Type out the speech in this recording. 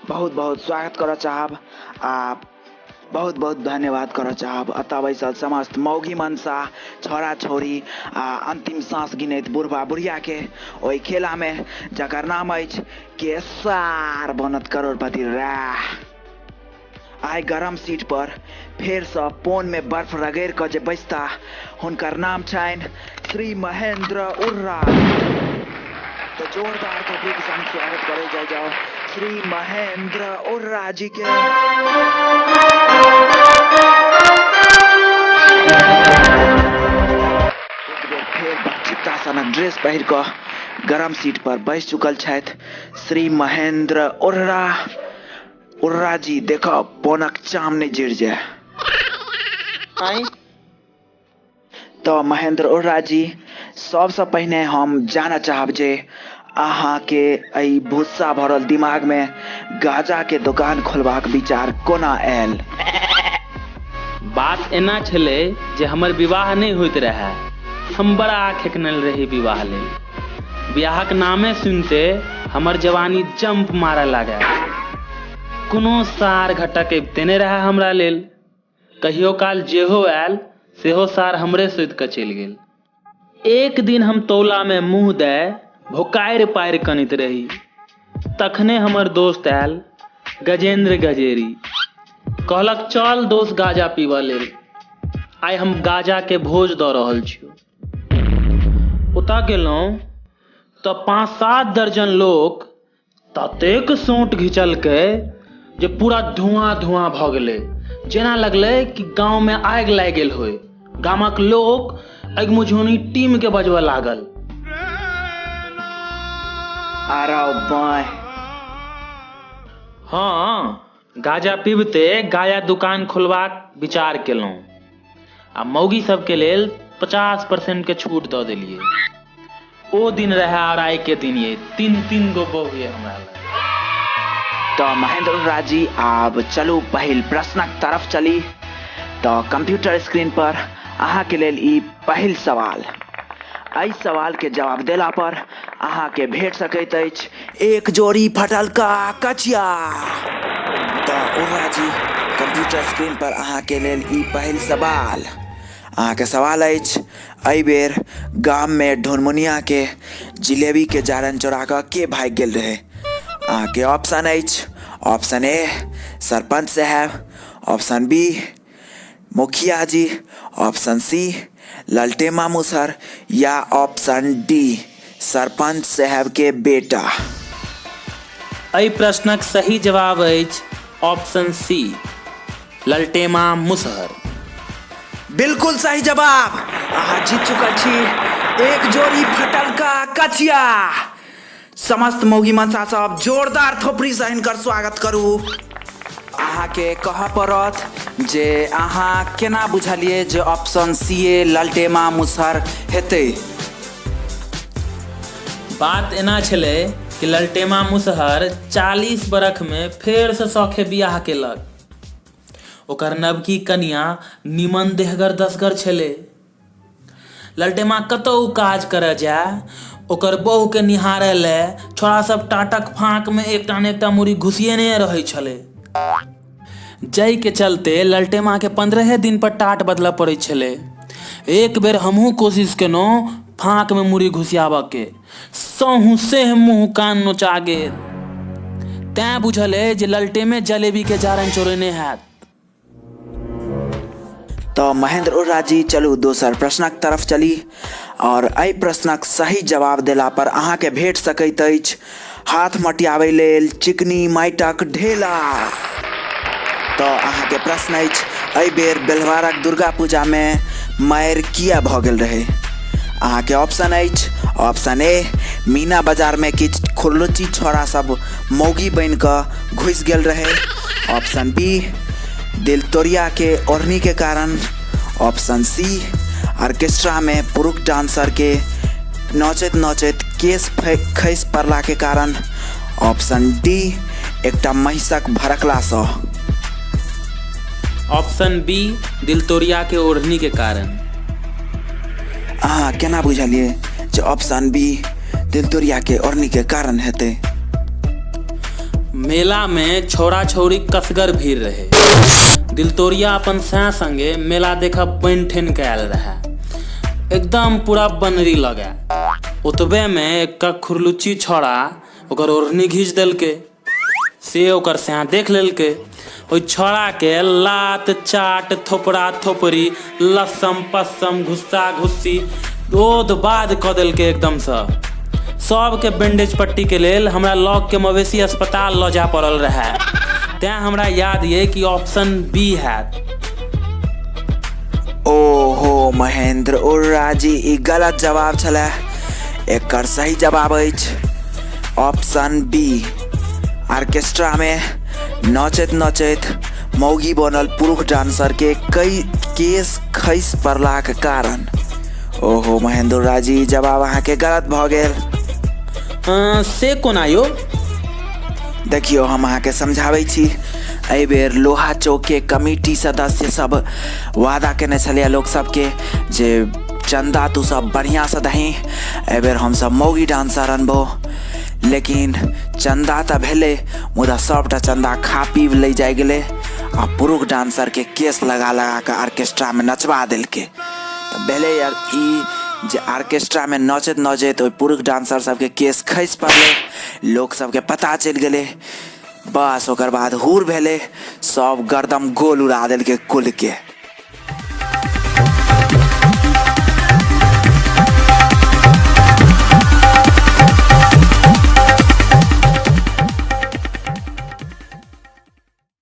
बहुत बहुत स्वागत करऽ चाहब आ बहुत बहुत धन्यवाद करऽ चाहब एतऽ बैसल समस्त मौगी मनसा छौड़ा छौड़ी आ अन्तिम साँस गिनैत बुढ़बा बुढ़ियाके ओहि खेलामे जकर नाम अछि के सार बनत करोड़पति रे। आइ गरम सीट पर फेरसँ पोनमे बर्फ रगड़ि कऽ जे बैसताह हुनकर नाम छनि श्री महेन्द्र उर्रा। तऽ जोरदार थोपड़ीक संग स्वागत करै जाइ जाउ श्री महेन्द्र उर्रा जी के। एक बेर फेर बकचित्ता सनक ड्रेस पहिर कऽ गरम सीट पर बैस चुकल छथि श्री महेन्द्र उर्रा। उर्रा जी देखब पोनक चाम नहि जरि जाय। आँय। तऽ महेंद्र उर्रा जी सबसँ पहिने हम जानऽ चाहब जे अहाँके एहि भुस्सा भरल दिमागमे गाजाके दोकान खोलबाक विचार कोना आयल? बात एना छलै जे हमर विवाह नहि होइत रहए। हम बड़ा खेखनल रही विवाह लेल। बियाहक नामे सुनिते हमर जवानी जंप मारऽ लागए। कोनो सार घटक अबिते नहि रहए हमरा लेल। कहियो काल जेहो आयल सेहो सार हमरे सोति कऽ चलि गेल। एक दिन हम तौलामे मुँह दए भोकारि पारि कनैत रही। तखने हमर दोस्त आयल गजेन्द्र गजेरी। कहलक चल दोस्त गाजा पीबऽ लेल। आइ हम गाजाके भोज दऽ रहल छियौ। ओतऽ गेलहुँ तऽ 5-7 दर्जन लोक ततेक सोंट घिचलकै जे पूरा धुआँ धुआँ भऽ गेलै। जेना लगलै कि गाँवमे आगि लागि गेल होय। गामक लोक अगिमुझौनी टीमके बजबऽ लागल। आरौ बाँहि। हँ, गाजा पीबिते गाजा दोकान खोलबाक विचार केलहुँ आ मौगी सबके लेल 50% के छूट दऽ देलियै। ओ दिन रहए आओर आइके दिन ये 3-3 गो बहु ये हमरा लग। तऽ महेंद्र राज जी आब चलू पहिल प्रश्नक तरफ चली। तऽ कंप्यूटर स्क्रीन पर अहाँके लेल ई पहिल सवाल। एहि सवाल के जवाब देला पर अहाँके भेट सकैत अछि एक जोड़ी फटलका कचिया। तऽ उर्रा जी कंप्यूटर स्क्रीन पर अहाँके लेल ई पहिल सवाल। अहाँके सवाल अछि एहि बेर गाममे ढुनमुनियाके जिलेबीके जारनि चोरा कऽ के भागि गेल रहै? अहाँके ऑप्शन अछि ऑप्शन ए सरपञ्च साहेब, ऑप्शन बी मुखिया जी, ऑप्शन सी ललटेमा मुसहर या ऑप्शन डी सरपञ्च साहेबके बेटा। एहि प्रश्नक सही जवाब अछि ऑप्शन सी ललटेमा मुसहर। बिल्कुल सही जवाब। अहाँ जीत चुकल छी एक जोड़ी फटलका कचिया। समस्त मौगी मनसा सब जोरदार थोपड़ीसँ हिनकर स्वागत करू। अहाँके कहऽ पड़त जे अहाँ केना बुझलियै जे ऑप्शन सी ए ललटेमा मुसहर हेतै? बात एना छलै कि ललटेमा मुसहर 40 बरखमे फेरसँ शौखे बियाह केलक। ओकर नवकी कनिया निमन देहगर दसगर छलै। ललटेमा कतहु काज करऽ जाय ओकर बहुके निहारऽ लए छोड़ा सब टाटक फाँकमे एकटा ने एकटा मुड़ी घुसिएने रहै छलै, जाहिके चलते ललटेमाके 15 दिन पर टाट बदलऽ पड़ै छलै। एक बेर हमहूँ कोशिश केलहुँ फाँकमे मुड़ी घुसियाबऽके, सौंसे मुँह कान नोचा गेल। तैँ बुझल अइ जे ललटेमे जलेबीके जारनि चोरेने हैत। तऽ महेंद्र उर्रा जी चलू दोसर प्रश्नक तरफ चली आओर एहि प्रश्नक सही जवाब देला पर अहाँके भेट सकैत अछि हाथ मटियाबै लेल चिकनी माटिक ढेला। तऽ अहाँके प्रश्न अछि एहि बेर बेल्हवारक दुर्गा पूजामे मारि किया भऽ गेल रहै? अहाँके ऑप्शन अछि ऑप्शन ए मीना बाजारमे किछु खुरलुच्ची छौड़ा सब मौगी बनि कऽ घुसि गेल रहै, ऑप्शन बी दिलतोरियाके ओढ़नीके कारण, ऑप्शन सी ऑर्केस्ट्रामे पुरुष डांसरके नचैत नचैत केश खसि पड़लाके कारण, ऑप्शन डी एकटा महिषक भड़कलासँ। ऑप्शन बी दिलतोरियाके ओढ़नीके कारण। अहाँ केना बुझलियै जे ऑप्शन बी दिलतोरियाके ओढ़नीके कारण हेतै? मेला में छौड़ा छौड़ी कसगर भीड़ रहे। दिलतोरिया अपन सै संगे मेला देखब बनि ठनि के आयल रहे। एकदम पूरा बनरी लगे। ओतबे में एक खुरलुच्ची छौड़ा ओकर ओढ़नी घीच देलकै। से ओकर सै देख लेलकै। ओहि छौड़ा के लात चाट थोपड़ा थोपड़ी लस्सम पस्सम घुस्सा घुस्सी ओध बाध कऽ देलकै एकदमसँ। सबके बैंडेज पट्टी के लेल हमरा लग के मवेशी अस्पताल लऽ जाय पड़ल रहए। तें हमरा याद ये कि ऑप्शन बी हैत। ओहो महेंद्र उर्राजी, ई गलत जवाब छलै। एकर सही जवाब अछि ऑप्शन बी, ऑर्केस्ट्रा में नचैत नचैत मौगी बनल पुरुष डांसर के कई केस खसि पड़लाक कारण। ओहो महेंद्र राजी, जवाब अहाँके गलत भऽ गेल। से कोना यौ? देखियौ, हम अहाँके समझाबै छी। एहि बेर लोहा चौक के कमिटी सदस्य सब वादा केने छलैए लोक सबके जे चंदा तू सब बढ़िया से दही, एहि बेर हमसब मौगी डांसर अनबो। लेकिन चंदा तऽ भेलै, मुदा सबटा चंदा खा पीब लै जाइ गेलै आ पुरुष डांसर के केस लगा लगा कऽ ऑर्केस्ट्रा में नचबा देलकै। तऽ भेलै यार ई जे ऑर्केस्ट्रा में नचैत नचैत ओहि पुरुष डांसर सबके केस खसि पड़लै, लोक सबके पता चलि गेलै। बस ओकर बाद हुर भेलै, सब गर्दम गोल उड़ा देलकै कुलके।